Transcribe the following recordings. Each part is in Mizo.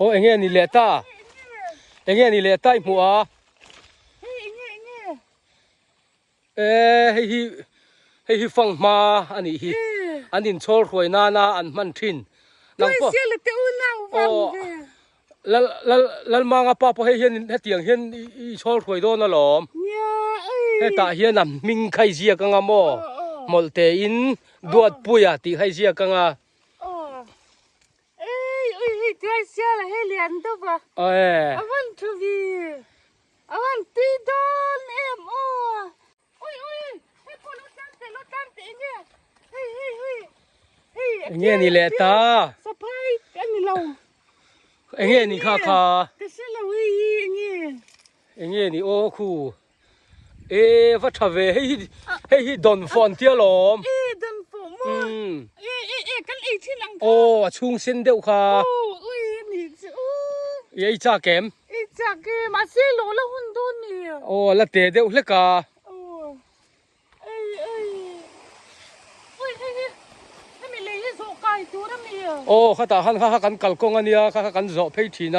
Aw enge ni leh ta? Enge ni leh ta i hmuh a? Hei enge enge? E hei hi hei hi fang hma a nih hi. An inchhawl hruai nana an hman thin. Nang pawh Tuaisiala te unau vang ve. Lal lal Lalmanga pa pawh hei hian hetiang hian i chhawl hruai dawn alawm. Nia ei. Hetah hian a hming kha i ziak anga maw? Mawlh tein Duatpuia tih kha i ziak anga. Aw. Ei ui hei Tuaisiala hei lian deuh va. Aw e. A van tha vi. A van tui dawn em aw. Ui ui hei pawh lo tlan teh lo tlan teh enge hei hei hei hei enge ni leh ta saphai a ni lo enge ni kha kha ka hre lo hei hi enge enge ni aw khu e va tha ve hei hi hei hi don fawh an tia lawm e don fawh maw e e e kan ei thin ang kha aw a chhung sen deuh kha aw ui ni chu i ei chak em I chak e, mahse lo la hun dawn ni. Aw, la te deuh hlek a. Aw, ei ei. Ui hei hi, hemi lei hi zawh kai tur a mi. Aw, khatah khan kha kha kan kalkawng a nia, kha kha kan zawh phei thin a.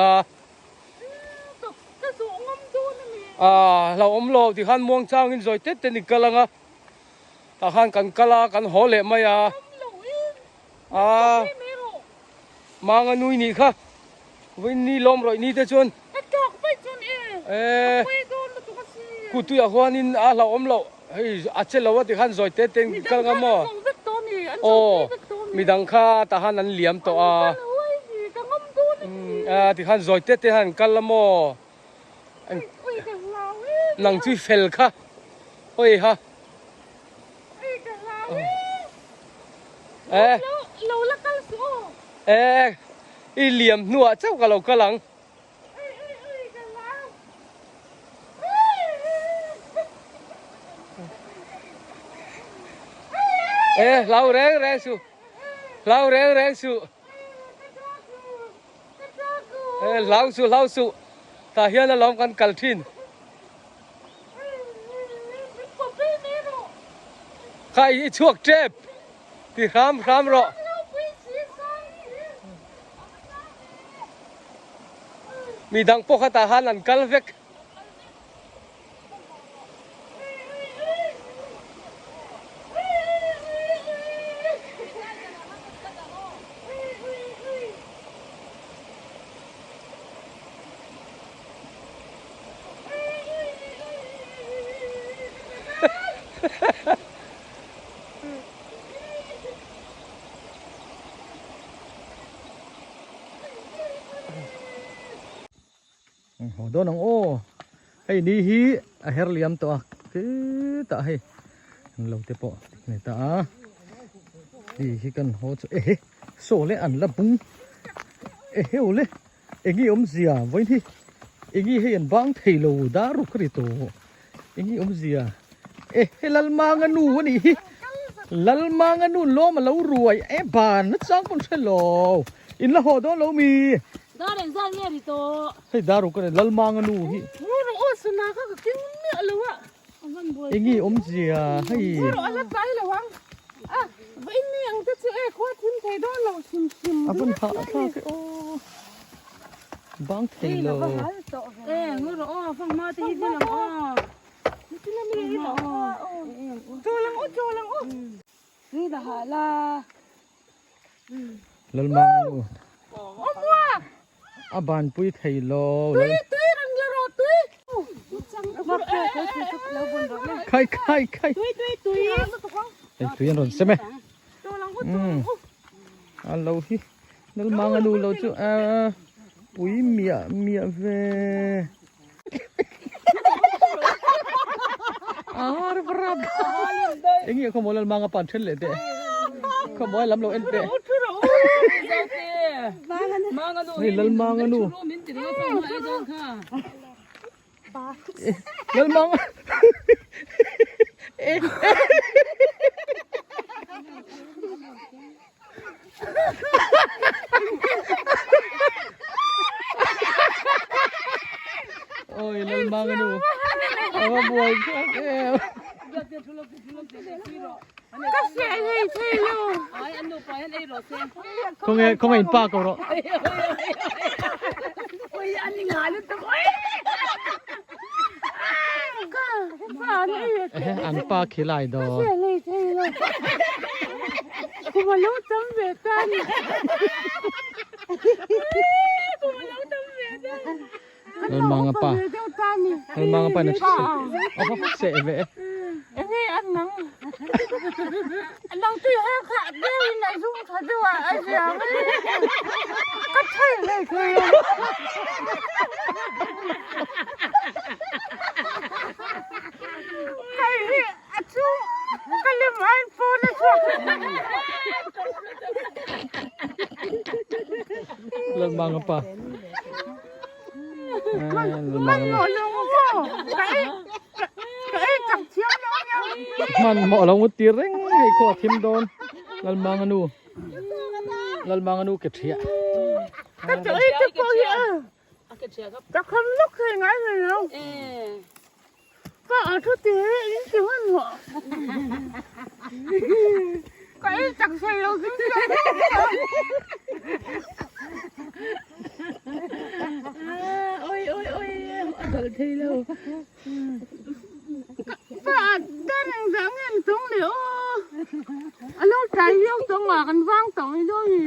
Ka ka zawh ngam dawn a mi. A, hlauhawm lo tikhan muangchangin zawi tet ten i kal ang a. Tah khan kan kal a, kan haw leh mai a. Ngam lo in, A. Ka phei mai rawh. Manga nui nih kha. Vawiin ni lawm rawih ni te chuan. Ka tlak vaih chuan e. E. Ka pawi dawn lutuk a si. Kutuiah huanin a hlauhawm loh. Hei a che lo a ti khan zawi te te kal ngam maw? Midang kha an zo vek tawh a mi? An zo phei vek tawh a mi? Midang kha tah khan an liam tawh a. An kal huai hi ka ngam dawn a si. A ti khan zawi te te khan an kal a maw? Ui ka hlau em. Nang chu i fel kha. Hawi ha. Ui ka hlau em. Eh. Lo la kal suh aw. Eh, i liam hnuah chauh ka lo kal ang. Ui ui ui ka hlau. Eh, hlau reng reng suh. Hlau reng reng suh. Eh, hlau suh, hlau suh. Tah hian alawm kan kal thin. Kha i chhuak tep ti hram hram rawh. Mi dang pawh kha tah khan an kal vek. Haw dawn ang aw hei ni hi a her liam tawh a khitah hei an lo te pawh nei ta a hei hi kan haw chu ehe saw le an la bung eheu le. Enge awmzia vawiin hi enge hei an bang thei lo dar ruk a ri tawh enge awmzia e he Lalmanga nu a nih hi Lalmanga nu lawm a lo ruai e ban na chang pawn hre lo in la haw dawn lo mi Dar engzat nge ri tawh hei dar ruk a ni Lalmanga nu hi Ngu rawh aw sana kha ka keng miah lo a Enge awmzia hei Ngu rawh a la tlai lo ang a vawiin ni ang te chu e khua thim thei dawn lo hrim hrim A van hah thlak e aw bang thei lo E ngu rawh aw fang hma te hi hmun ang aw Chawl ang u chawl ang u Ni la hah la Lalmang a nu Aw mua A banpui thei lo. Tui tui rang la rawh tui. Khai khai khai. Tui tui tui. Hei tui an rawn sem e. Um. A lo hi lal mang a nu lo chu a pui miah miah ve. Ar vrap. Enge khaw maw lal mang a pan then leh teh. Khaw maw lam lo en teh. Hei lal mang a nu. Lal mang. Ôi lal mang anu. Ava buai thlak em. Ka hre hei thei lo. Khawnge khawnge in pa ko rawh. An pa khilai dawn. Lalmanga pa. Lalmanga pa na se ve. Lalmanga pa. Hmanhmawh lo ngut tir reng hei khaw a thim dawn Lalmanga nu Lalmanga nu ke thiah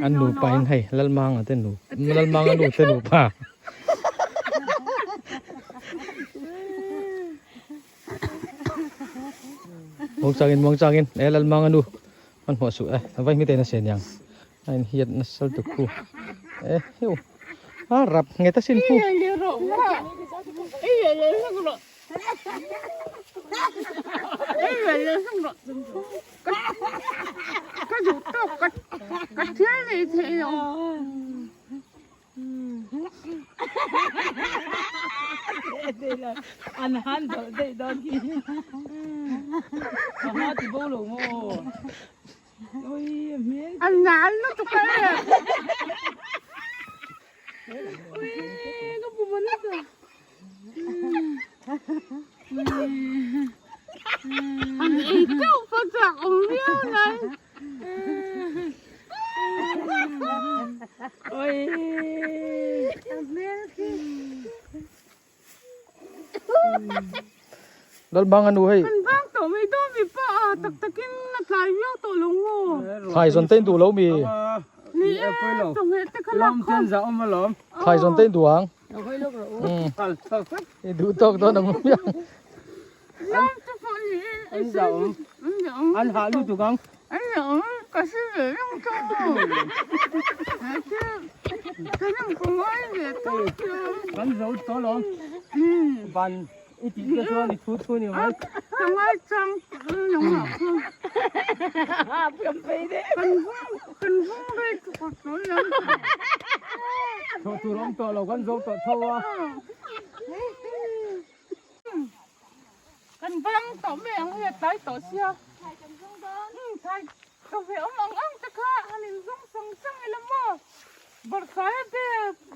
An nupa in hei Lalmanga te nu Lalmanga nu te nupa. Muang changin muang changin e Lalmanga nu hmanhmawh suh e vai hmite in a se niang a in hiat nasal tuk khu e heu a rap nge ta sin khu. An han dawlh daih dawn hi a hma ti bo lo maw ui a hmel An nal lutuk a e ui ka bu man nasa an ei teuh pawh chak awm viau nai. Lalbang anu hei. Kan vang tawh mai dawn mi pa a tak takin a tlai viau tawh lo maw. Thlai zawn te in duh lo mi. Ni e chawhmeh te kha lak khawm. Thlai zawn te in duh ang. I duh tawk dawn ang hmiang. An hah lutuk ang. Kan zo tawh alawm. Ban i tih te chuan i thu thu ni mai. Thawh tur awm tawh lo kan zo tawh tho a. Kan vang tawh mai ang hei a tlai tawh sia. Thlai kan zawng dawn. Umm thlai ka ve awm ang ang te kha han in zawng sang sang ila maw. Bawrhsai te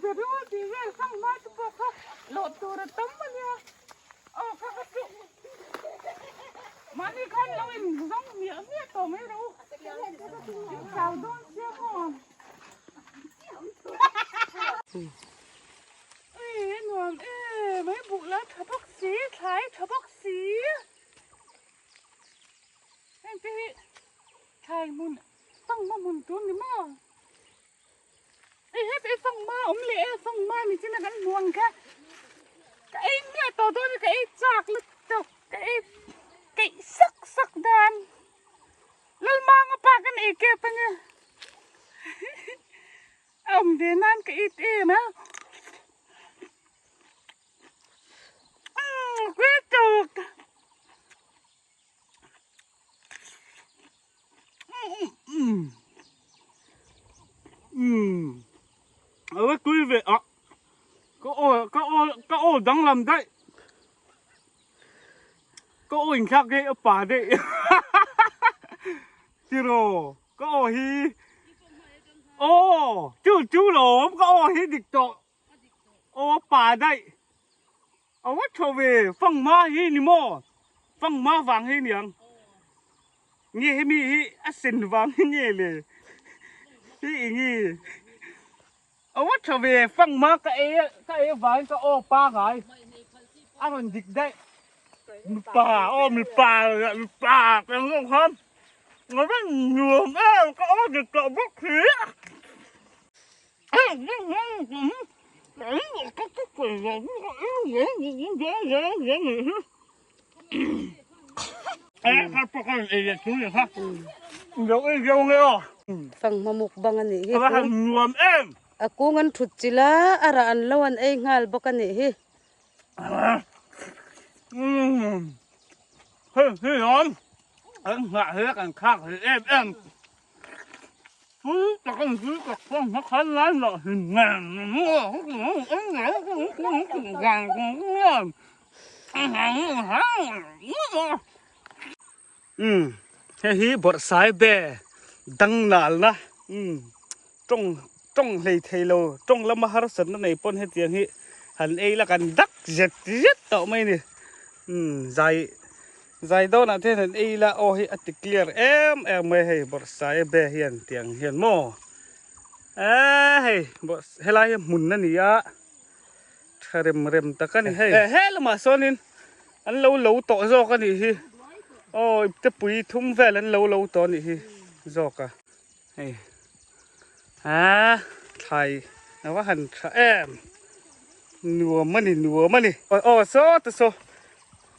berul tih vel sang hma te pawh kha lawh tur a tam a nia. Aw kha ka chu mahni khan lo in zawng miah miah tawh mai ro. In chau dawn sia maw. Ui nuam e mai buh la tha bawk si thlai tha bawk si heng te hi thlai hmun fanghma hmun tur ni maw hei heti fanghma awm leh e fanghma ni chin a kan hmu ang kha ka ei miah tawh dawn a ka ei chak lutuk ka ei keih sak sak dan Lalmanga pa kan ei kep ania. A awm ve nan ka it em a. Umm kuil tuk. Umm a va tui ve a ka aw ka aw ka aw danglam daih ka aw inthlak hi a pa daih tiraw. Ka aw hi aw chu chu lawm ka aw hi dik tawh aw pa daih a va tho ve fangma hi ni maw fangma vang hi niang nge hemi hi a sen vang hi nge le hi eng nge. A va tha ve fangma ka ei ka ei avangin ka aw pangai a rawn dik daih mipa aw mipa mipa ka ang zawk khan a va nuam em ka aw dik tawh bawk si Fanghma mukbang a nih hi a kung an thut chilh a a rah an lo an ei nghal bawk a nih hi. Umm hei hi bawrhsai be dang nalna umm tawng tawng hlei thei lo tawng lama harsatna nei pawn hetiang hi han ei la kan dak zet zet tawh mai a ni umm zai zai dawnah te hian han ei ila aw hi a ti clear em em mai a hei bawrhsai be hian tiang hian maw eee hei bawrh helai hi hmun a ni a. Tha rem rem tak a ni hei. He lamah sawnin an lo lo tawh zawk a nih hi. Aw ipte pui thum vel an lo lo tawh a nih hi zawk a. Hei a thlai a va han tha em. Nuam a ni nuam a ni. Aw saw te saw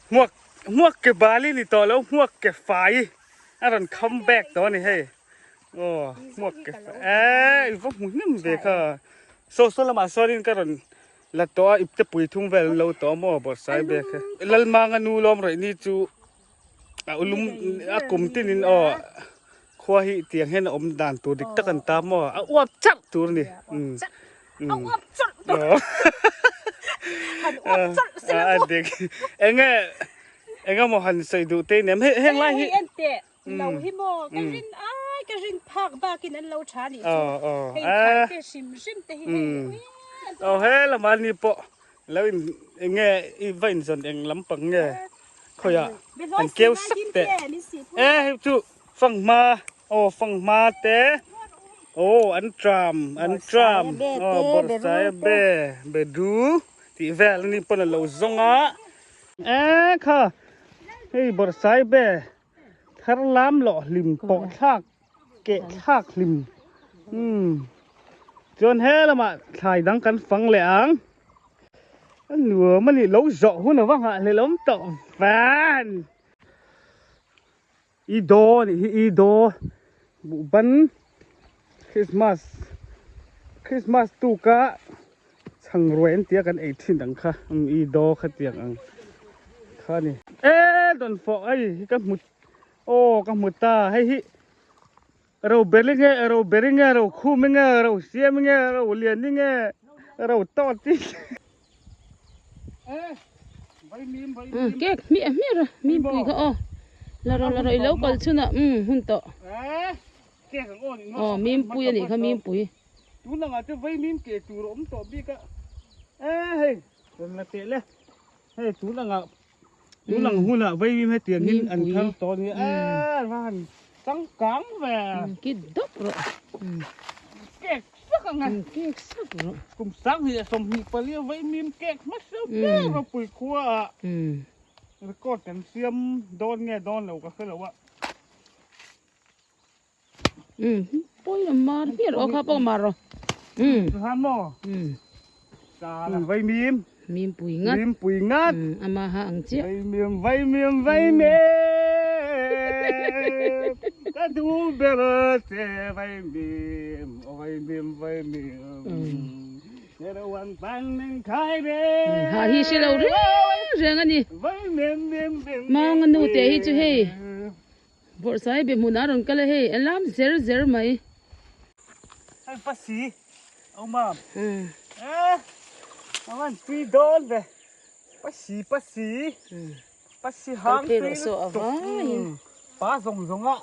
hmuak hmuak ke bali ni tawh lo hmuak ke fai a rawn come back tawh a ni hei. Aw hmuak ke fai e i va hmu hnem ve kha. Saw saw lamah sawnin ka rawn la tawh a ipte pui thung vel an lo tawh a maw bawrhsai bek hi. Lalmanga nu lawm raih ni chu a ulum a kum tinin aw khua hi tiang hian a awm dan tur dik tak an ta maw a uap charh tur a ni. A uap charh tur. Han uap charh se la maw. A dik. Enge enge maw han sawi duh te nem heng heng lai hi. Lo hi maw ka rin ai ka rin phak bakin an lo tha nih chu hei thlai te hrim hrim te hi hei ui Aw he lamah ni pawh lo in enge i va in zawn eng lampang nge khawiah an keu sak teh e hei chu fanghma aw fanghma te aw an tram an tram aw bawrhsai be be du tih vel ani pawn a lo zawng a e kha hei bawrhsai be Thar lam loh hlim pawh thlak keh thlak hlim umm chuan he lamah thlai dang kan fang leh ang a nuam a ni lo zawh hun ava nghah hlelh awm tawh van i daw a nih hi i daw buhban Christmas Christmas tuka Chhang ruai an tia kan ei thin ang kha umm i daw kha tiang ang kha a ni. E dawn fawh hei hi ka hmu aw ka hmu ta hei hi ro beri nge ro beri nge ro khum nge ro siam nge ro lian nge ro tawt i Cake hmiah hmiah ra mi pui kha aw la rawh la rawh i lo kal chhunah umm hun tawh aw mimpui a nih kha mimpui. Tun angah chu vaimim keh tur a awm tawh bik a, e hei rawn la teh le, hei tun angah tun ang hunah vaimim hetiang hin an thar tawh a ni e va han changkang ve. Kit dawp rawh. Kek sak ang e. Kek sak rawh. Kum 2024 a vaimim kek hmasa ber a pui khua ah record kan siam dawn nge dawn lo ka hre lo a. Um pawh a mar hmiah rawh kha pawh a mar rawh um Han maw um vai mim mim pui ngat mim pui ngat um ama ha ang chiah vai mim vai mim vai mim ka duh ber che vai mim aw vai mim vai mim Ha hi hre lo reng reng a ni Manga nu te hi chu hei Bawrhsai be hmunah a rawn kal a hei a lam zer zer mai. Hei pasi awm a eh a van tui dawn ve pasi pasi pasi hang tui lutuk pa zawng zawng a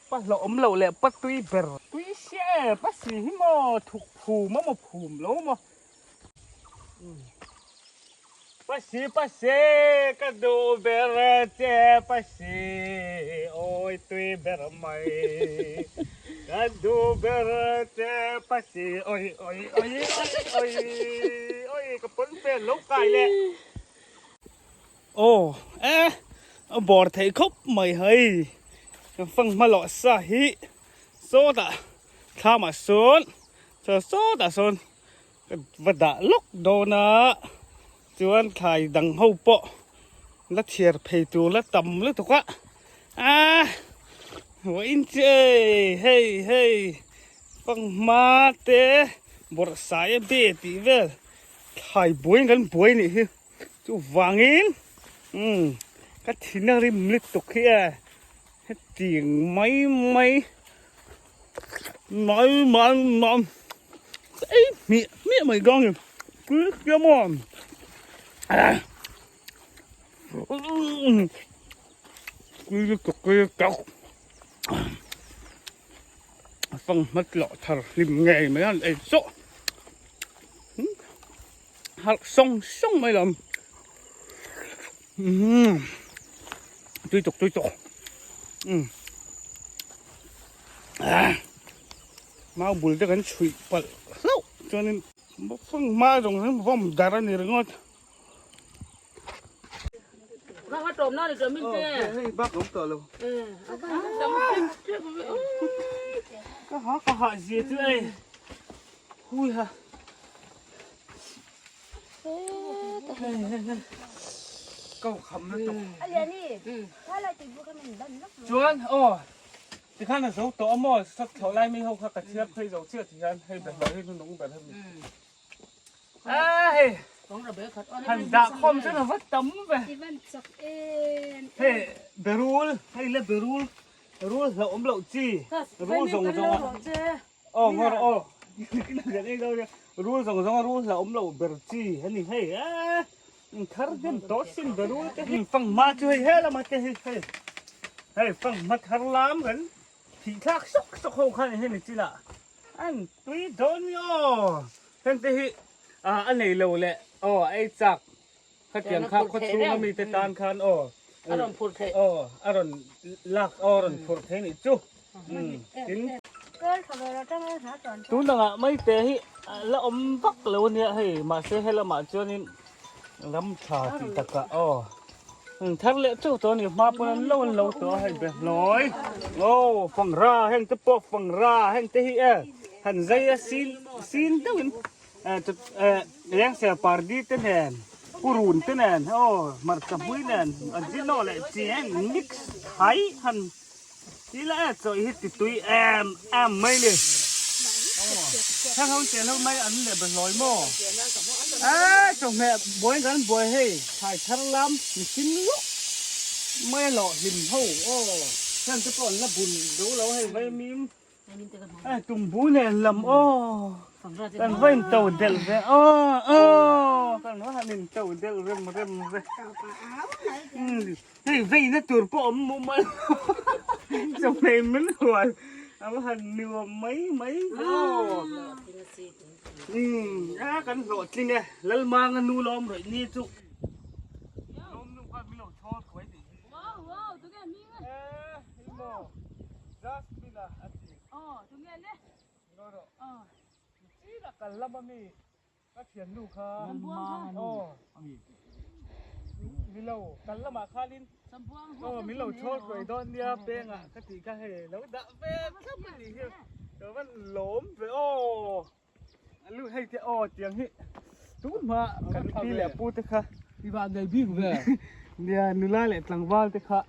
pa hlawh awm loh leh pa tui ber tui sia e pasi hi maw thuk phum a maw phum lo maw. Pasi pasi ka duh ber che pasi awi tui ber mai. Ka duh ber che pasi oi oi oi oi oi ka pawn vel lo kai leh. Aw e a bawr thei khawp mai hei kan fang hma lawh sa hi sawtah thlamah sawn chuan sawtah sawn ka va dah lawk dawn a chuan thlai dang ho pawh la chhiar phei tur la tam lutuk a ah vawiin chu ei hei hei fanghma te bawrhsai a be tih vel thlai buaiin kan buai a nih hi chuvangin umm ka thin a rim lutuk hi e hetiang mai mai mai mai mai ei hmiah hmiah mai dawn a ni tui sia maw tui lutuk hi tak a fanghma tlawh thar hlim ngei mai a han ei chawh harh sawng sawng mai lo umm tui tuk tui tuk umm ah mau bul te kan chhuih palh hlauh chuanin fanghma zawng hian vawm dar a ni ringawt. Ka ha ka hah zia chu ei hui ha. Chuan aw tikhan a zo tawh a maw sat thlawh lai mi ho kha ka chhiar phei zo chiah ti hian hei ber hei hnunung ber hemi a hei han dah khawm chuan a va tam ve hei berul hei le berul rul hlauhawm loh chi rul zawng zawng a Aw ngawr aw rul zawng zawng a rul hlauhawm loh ber chi a ni hei a thar hnem tawh sin ber rul te hi fanghma chu hei he lama te hi hei hei fanghma thar lam kan thih thlak sawk sawk ho khan hei ni chinah an tui dawn ni aw heng te hi a nei lo leh aw ei chak khatiang kha khaw chhunga mite tan khan aw a rawn phurh theih aw a rawn lak aw a rawn phurh theih nih chu tin tun angah maite hi la awm vak lo ania hei mahse helamah chuanin ram tha tih takah aw thar leh teuh tawh a ni hma pawn an lo an lo tawh a hei behlawi aw fangra heng te pawh fangra heng te hi e han zai a sin sin deuhin Lengser pardi te nen purun te nen aw hmarcha hmui nen ajino leh chi a in mix thai han ti la e chaw hi ti tui em em mai ni heng ho chen ho mai an leh behlawi maw e chawhmeh buai kan buai hei thlai thar lam mihring lawk mai a hlawh hlim ho aw heng te pawh an la bun zo lo hei vaimim Hei tumbu nen lam aw kan va in to delh ve aw aw kan va han in to delh rem rem ve hei veina tur pawh awm mu mai chawhmeh min hual a va han nuam mai mai ve aw a kan hlawhtling e Lalmanga nu lawm rawih ni chu lawm nu khan min lo chhawl thuai tih hi. Jasmine a a ti. Aw tunge le? Ngawi rawh. Aw. Chin a kal lam ami ka thiannu kha. Sambuang kha. Aw. Milo kal lamah khanin Sambuang aw milo chhawl hruai dawn nia pengah ka tih kha hei lo dah ve thlap a nih hi. Ka van lawm ve aw. Lu hei te aw tiang hi tun hma kan pi leh pu te kha i van nei bik ve nia nula leh tlangval te kha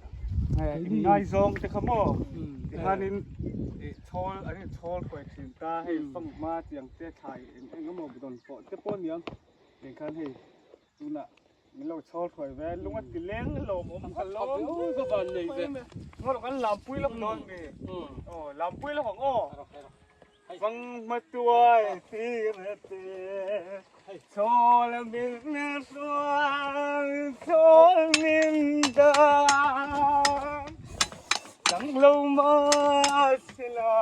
ngaizawng te kha maw tikhanin i chhawl an in chhawl hruai thin ta hei fanghma tiang te thlai eng eng emaw dawn pawh te pawh aniang tikhan hei Tunah min lo chhawl thuai ve, lung a ti leng lawm awm ka lawm ka van nei ve. Ngawt kan lampui lawk dawn mi. Aw lampui lawk ang aw. Vang hma tuai tir te chhawl min hruai chhawl min dan dang lo mahsela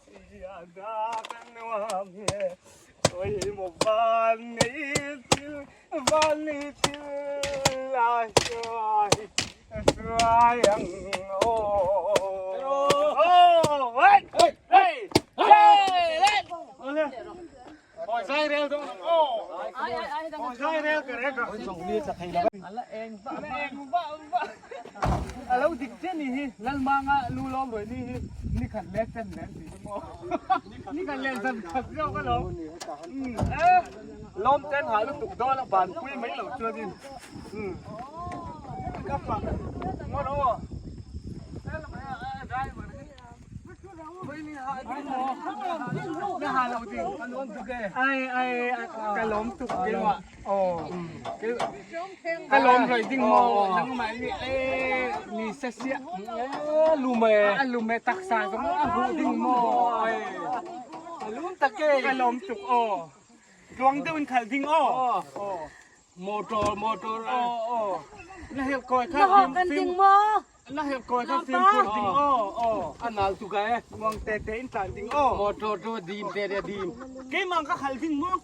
chhia da ka nuam he. Oi van nei thil van nei thil la hruai hruai ang aw. Hey hey hey. ni tla thei lo ala eng va ala eng va va alo dik che ni hi lalmanga lu lawm roi ni hi ni khat le chen le ti mo ni khat le zan khat zo ka lo e lawm ten ha lu tuk dawn a ban pui mai lo chuan in ka pa ngon o driver ka lawm tuk keimah ka lawm roi ding maw nangmah nih ni sasiah a lum e taksa zong a huh ding maw ka lawm tuk aw tluang deuh in khalh ding aw Motor motor na helh kawi kha Na hawk kan ding maw? Na helh kawi kha fimkhur ding aw aw. A nal tuk ai. Muang te te in tlan ding aw. Motor tu dim te te dim. Keimah ka khal ding maw?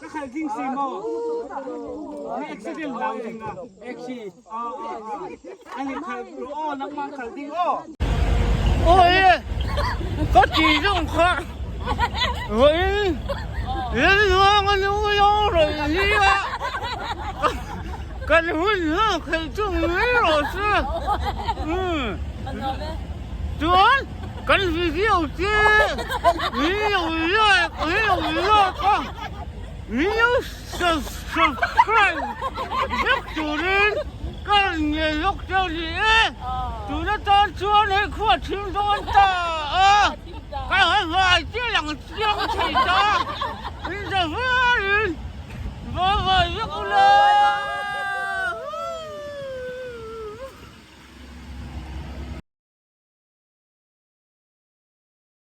Ka khal ding si maw? Na accident hlau ding ah. Accident. Ani khal aw nangmah khal ding aw. Ôi, có chỉ dùng khác. Vậy,人说我牛腰了一样，感觉我很重没老师，嗯，准，感觉有劲，没有热，没有热啊，没有什什快，一主人干也有这里，主的当车那块轻松的啊。还还这两个相起的，你这夫人，我我又来。